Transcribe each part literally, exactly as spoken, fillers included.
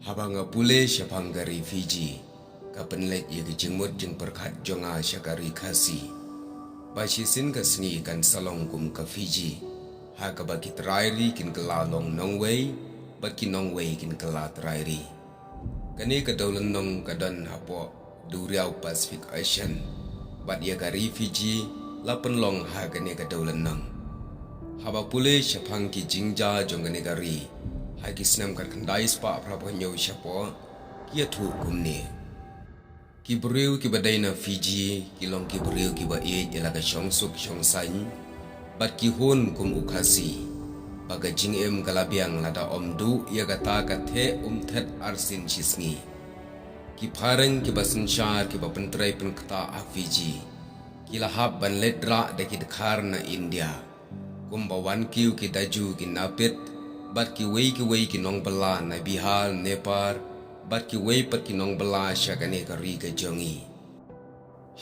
Haba nga pule shaphang ka ri Fiji, ka pynleit ïa ka jingmut jingpyrkhat jong nga sha ka ri Khasi. Ba shisien ka sngi kan sa long kum ka Fiji, ha kaba ki trai ri kin kylla long nongwei, bad ki nongwei kin kylla trai ri. Kane ka dewlynnong ka don hapoh duriaw Pacific Ocean, bad ïa ka ri Fiji la pynlong ha kane ka dewlynnong. Haba pule shaphang ki jingjia jong kane ka ri ha ki snem khatkhyndai spah phraphew hynñiew shapoh, ki ïathuh kumne: Ki briew kiba dei na Fiji ki long ki briew kiba ïeit ïa la ka shongsuk shongsaiñ, bad ki hun kum u Khasi, ba ka jingim ka la biang lada ym duh ïa kata ka theh umthet arsien shisngi. Ki phareng kiba synshar kiba pyntrei pynktah ha Fiji, ki la hap ban leit rah da ki dkhar na India, kumba wan kiew ki Daju ki Napit, bad kiwei kiwei ki nongbylla na Bihar, Nepal, bad kiwei pat ki nongbylla sha kane ka ri ka jong ngi.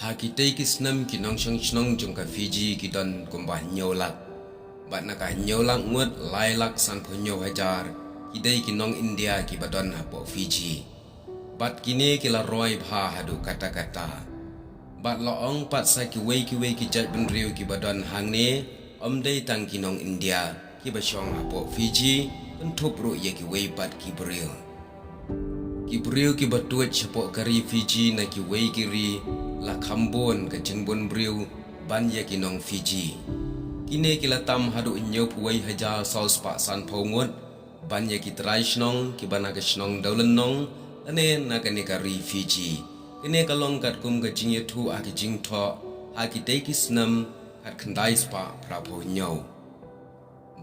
Ha kitei ki snem ki nongshong shnong jong ka Fiji ki don kumba hynñiew lak. Bad na ka hynñiew lak ngut, lai lak sanphew hynñiew hajar ki dei ki nong India kiba don hapoh Fiji. Bad kine ki la roi bha haduh katta katta. Bad la ong pat sa kiwei kiwei ki jaitbynriew kiba don hangne, ym dei tang ki nong India kiba shong hapoh Fiji, kynthup ruh ïa kiwei pat ki briew. Ki briew kiba tuid shapoh ka ri Fiji na kiwei ki ri, la kham bun ka jingbun briew ban ïa ki nong Fiji. Kine ki la tam haduh hynñiewphew wei hajar saw spah sanphew ngut, ban ïa ki trai shnong kiba na ka shnong dewlynnong, lane na kane ka ri Fiji. Kane ka long katkum ka jingïathuh ha ka jingthoh ha kitei ki snem khatkhyndai spah phraphew hynñiew.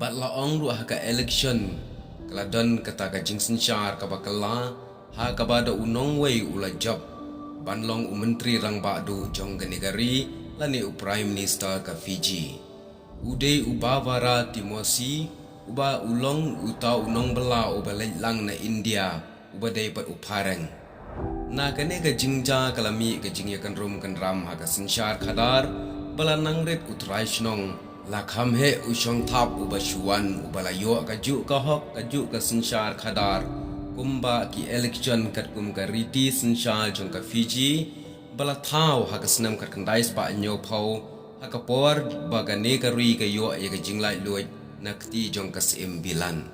Bad la ong ruh ha ka election, ka la don kata ka jingsynshar kaba kylla, ha kaba da u nongwei u la jop ban long u Myntri Rangbah Duh jong kane ka ri, lane u Prime Minister ka Fiji. U dei u Bavara Timosi, uba u long uta u nongbylla uba leit lang na India, uba dei pat u phareng. Na kane ka jingjia ka la mih ka jingïakynrum kynram ha ka synshar khadar, ba la nang rit u trai shnong, la kham heh u shongthap uba shu wan, uba la ïoh kajuh ka hok, kajuh ka synshar khadar, kumba ki election katkum ka riti synshar jong ka Fiji, ba la thaw ha ka snem khatkhyndai spah hynñiewphew, ha ka por ba kane ka ri ka ïoh ïa ka jinglaitluid na kti jong ka Syiem Bilan.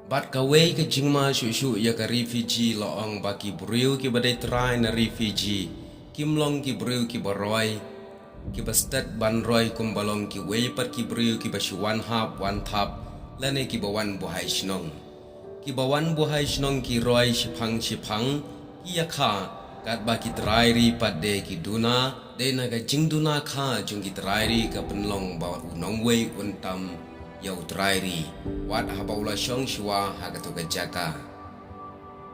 Bad kawei ka jingma shuh shuh ïa ka ri Fiji, la ong ba ki briew kiba dei trai na ri Fiji kim long ki briew kiba roi, kiba stet ban roi kumba long kiwei pat ki briew kiba shu wan hap wan thap, lane kiba wan buhai shnong. Kiba wan buhai shnong ki roi shiphang shiphang, ki ïakha, katba ki trai ri pat de ki duna, dei na ka jingduna kha jong ki trai ri ka pynlong ba u nongwei un tam ïa u trai ri, wat haba u la shong shuwa ha kato ka jaka.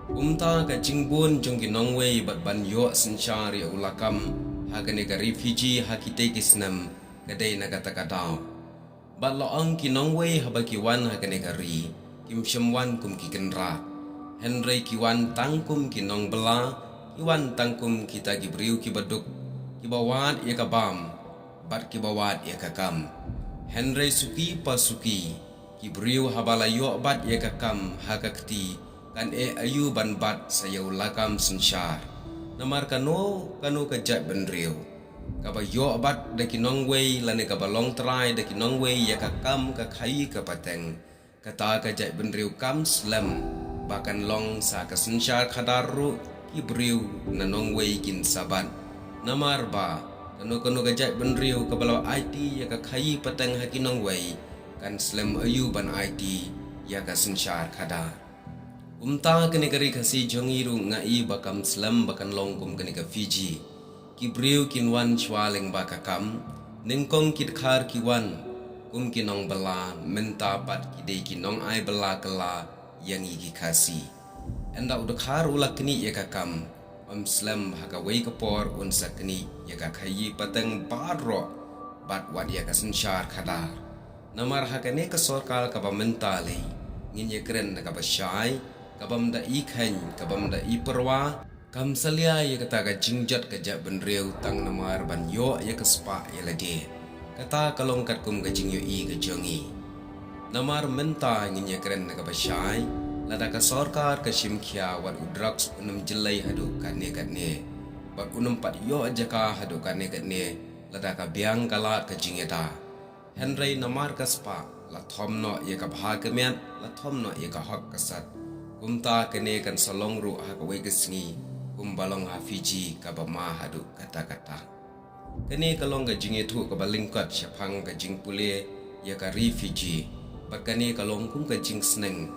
Kumta ka jingbun jong ki nongwei bad ban ïoh synshar ïa u lakam ha kane ka ri Fiji ha kitei ki snem, ka dei na kata ka daw. Bad la ong ki nongwei haba ki wan ha kane ka ri, kim shym wan kum ki kynrad. Hynrei ki wan tang kum ki nongbylla, ki wan tang kum kita ki briew kiba duk, kiba wad ïa ka bam, bad kiba wad ïa ka kam. Hynrei suki pa suki, ki briew haba la ïoh bat ïa ka kam ha ka kti, kan eh aïu ban bat sa ïa u lakam synshar. Namar kano kano ka jaitbynriew kaba ïoh bat da ki nongwei lane kaba long trai da ki nongwei ïa ka kam ka khaïi ka pateng, kata ka jaitbynriew kam slem ba kan long sa ka synshar khadar ruh ki briew na nongwei kin sa bat. Namar ba kano kano ka jaitbynriew kaba la aiti ïa ka khaïi pateng ha ki nongwei, kan slem aïu ban aiti ïa ka synshar khadar. Kumta kane ka ri Khasi jong ngi ruh nga i ba kam slem ba kan long kum kane ka Fiji. Ki briew kin wan shuwa lyngba ka kam, nyngkong ki dkhar ki wan kum ki nongbylla, mynta pat ki dei ki nongai bylla kylla ïa ngi ki Khasi. Ynda u dkhar u la knieh ïa ka kam, ym slem ha kawei ka por un sa knieh ïa ka khaïi pateng baroh, bad wat ïa ka synshar khadar. Namar ha kane ka sorkar kaba mynta lei, ngin ïakren na kaba shai, kabym da i kheiñ, kabym da i pyrwa, kam salia ïa kata ka jingjot ka jaitbynriew tang namar ban ïoh ïa ka spah ïa lade. Kata ka long katkum ka jingïohi ka jong ngi. Namar mynta ngin ïakren na kaba shai, Lada ka sorkar ka shim khia wat u drugs un ym jyllei haduh katne katne, bad un ym pat ïoh jaka haduh katne katne, lada ka biang ka lad ka jingïada. Hynrei namar ka spah, la thom noh ïa ka bha ka miat, la thom noh ïa ka hok ka sat. Kumta kane kan sa long ruh ha kawei ka sngi, kumba long ha Fiji kaba ma haduh katta katta. Kane ka long ka jingïathuh kaba lyngkot shaphang ka jingpule ïa ka ri Fiji. Bad kane ka long kum ka jingsneng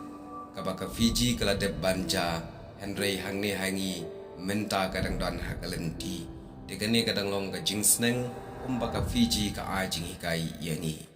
kaba ka Fiji ka la dep ban jia, hynrei hangne ha ngi mynta ka dang don ha ka lynti. Te kane ka dang long ka jingsneng kumba ka Fiji ka ai jinghikai ïa ngi.